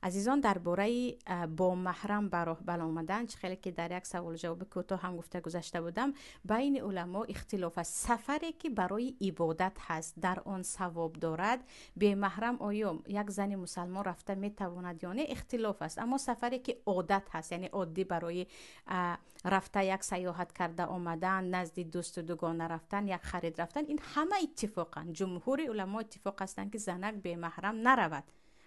Азизон, дар бораи бо маҳрам ба роҳ баромадан, чӣ хеле ки дар як саволу ҷавоби кӯтоҳ ҳам гуфта гузашта будам, байни уламо ихтилоф аст. Сафаре ки барои ибодат ҳаст, дар он савоб дорад, бемаҳрам оё як зани мусалмон рафта метавонад ё не, ихтилоф аст. Аммо сафаре ки одат ҳаст, яъне оддӣ барои рафта як сайёҳат карда омадан, назди дӯсту дугона рафтан, як харид рафтан, ин ҳама иттифоқанд. Ҷумҳури уламо иттифоқ ҳастанд, ки занак бемаҳрам наравад,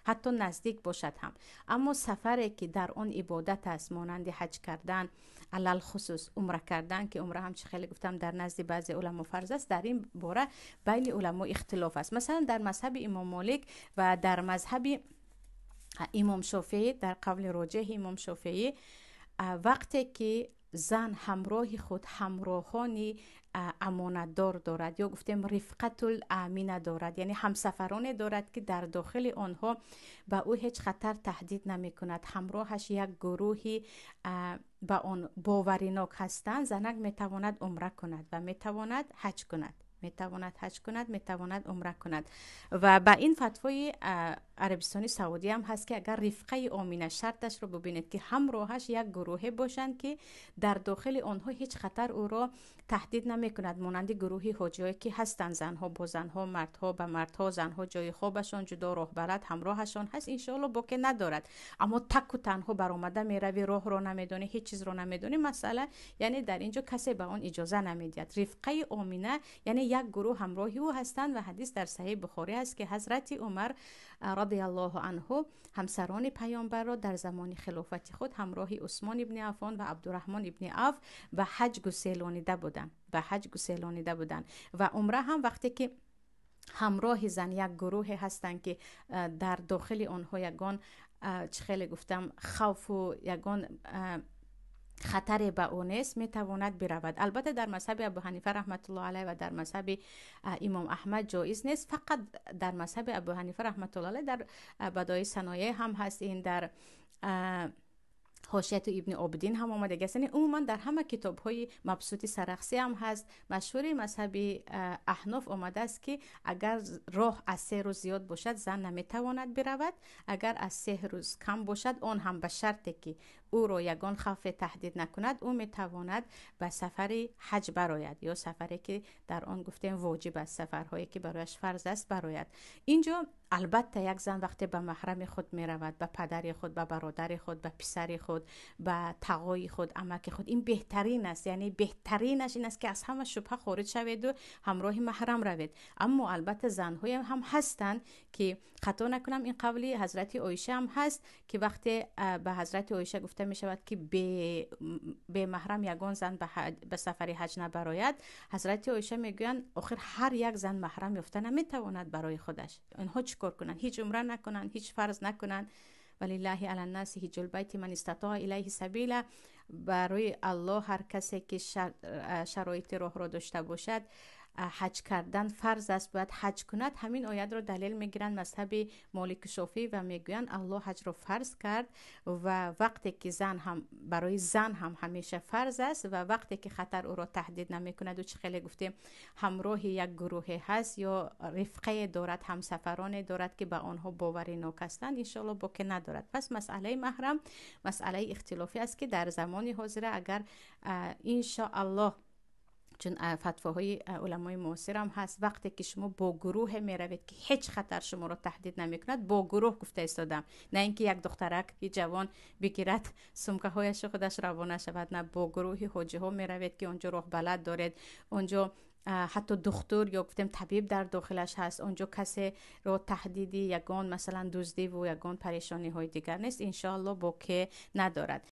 ҳатто наздик бошад ҳам. Аммо сафаре ки дар он ибодат аст, монанди ҳаҷ кардан, алалхусус умра кардан, ки умра ҳам, чӣ хеле гуфтам, дар назди баъзе уламо фарз аст, дар ин бора байни уламо ихтилоф аст. Масалан, дар мазҳаби Имом Молик ва дар мазҳаби Имом Шофеӣ, дар қавли роҷеҳи Имом Шофеӣ, вақте ки зан ҳамроҳи худ ҳамроҳони амонатдор дорад, ё гуфтем рифқатул амина дорад, яъне ҳамсафароне дорад, ки дар дохили онҳо ба ӯ ҳеҷ хатар таҳдид намекунад, ҳамроҳаш як гурӯҳи ба он боваринок ҳастанд, занак метавонад умра кунад ва метавонад ҳаҷ кунад, метавонад ҳаҷ кунад, метавонад умра кунад. Ва ба ин фатвои Арабистони Саудӣ ҳам ҳаст, ки агар рифқаи омина, шарташро бубинед, ки ҳамроҳаш як гурӯҳе бошанд, ки дар дохили онҳо ҳеҷ хатар ӯро таҳдид намекунад, монанди гурӯҳи ҳоҷиҳое ки ҳастанд, занҳо бо занҳо, мардҳо ба мардҳо, занҳо ҷои хобашон ҷудо, роҳбалад ҳамроҳашон ҳаст, иншоалло боке надорад. Аммо таку танҳо баромада меравӣ, роҳро намедонӣ, ҳеҷ чизро намедонӣ, масъала яъне дар инҷо касе ба он иҷоза намедиҳад. Рифқаи омина яъне як гурӯҳ ҳамроҳи ӯ ҳастанд ва ҳадис дар Саҳеҳи Бухорӣ аст, ки Ҳазрати Умар радиаллоҳу анҳу ҳамсарони паёмбарро дар замони хилофати худ ҳамроҳи Усмон ибни Аффон ва Абдураҳмон ибни Авф ба ҳаҷ гуселонида буданд, ба ҳаҷ гуселонида буданд. Ва умра ҳам вақте ки ҳамроҳи зан як гурӯҳе ҳастанд, ки дар дохили онҳо ягон, чӣ хеле гуфтам, хавфу ягон хатаре ба ӯ нест, метавонад биравад. Албатта, дар мазҳаби Абу Ҳанифа раҳматуллоҳ алайҳ ва дар мазҳаби Имом Аҳмад ҷоиз нест. Фақат дар мазҳаби Абу Ҳанифа раҳматуллоҳ алайҳ, дар Бадои саноеъ ҳам ҳаст ин, дар ҳошияту Ибни Обидин ҳам омадагӣ аст, яъне умуман дар ҳама китобҳои Мабсути Сарахсӣ ҳам ҳаст, машҳури мазҳаби Аҳноф омадааст, ки агар роҳ аз 3 рӯз зиёд бошад, зан наметавонад биравад. Агар аз 3 рӯз кам бошад, он ҳам ба шарте ки ӯро ягон хавфе таҳдид накунад, ӯ метавонад ба сафари ҳаҷ барояд ё сафаре ки дар он гуфтем воҷиб аст, сафарҳое ки барояш фарз аст, барояд. Инҷо албатта як зан вақте ба маҳрами худ меравад, ба падари худ, ба бародари худ, ба писари худ, ба тағои худ, амаки худ, ин беҳтарин аст. Яъне беҳтаринаш ин аст, ки аз ҳама шубҳа хориҷ шаведу ҳамроҳи маҳрам равед. Аммо албатта занҳоям ҳам ҳастанд, ки хато накунам, ин қавли Ҳазрати Оиша ҳам ҳаст, ки вақте ба Ҳазрати Оиша гуфта мешавад, ки бемаҳрам ягон зан ба сафари ҳаҷ набарояд, Ҳазрати Оиша мегӯянд: охир ҳар як зан маҳрам ёфта наметавонад барои худаш. Онҳо чӣ кор кунанд? Ҳеҷ умра накунанд, ҳеҷ фарз накунанд? ولله علی الناس حج البيت من استطاع إليه سبيلا. Барои Аллоҳ ҳар касе ки шароити роҳро дошта бошад, ҳаҷ кардан фарз аст, бояд ҳаҷ кунад. Ҳамин оятро далел мегиранд мазҳаби Молику Шофӣ ва мегӯянд: Аллоҳ ҳаҷро фарз кард ва вақте ки зан ҳам, барои зан ҳам ҳамеша фарз аст ва вақте ки хатар ӯро таҳдид намекунаду, чӣ хеле гуфтем, ҳамроҳи як гурӯҳе ҳаст ё рифқае дорад, ҳамсафароне дорад, ки ба онҳо боваринок ҳастанд, иншоалло боке надорад. Пас масъалаи маҳрам масъалаи ихтилофӣ аст, ки дар замони ҳозира агар иншоаллоҳ, чун фатвоҳои уламои муосирам ҳаст, вақте ки шумо бо гурӯҳе меравед, ки ҳеҷ хатар шуморо таҳдид намекунад, бо гурӯҳ гуфта истодам, на ин ки як духтараки ҷавон бигирад сумкаҳояшо, худаш равона шавад. На, бо гурӯҳи ҳоҷиҳо меравед, ки онҷо роҳбалад доред, онҷо ҳатто духтур ё гуфтем табиб дар дохилаш ҳаст, онҷо касеро таҳдиди ягон, масалан, дуздиву ягон парешониҳои дигар нест, иншоалло боке надорад.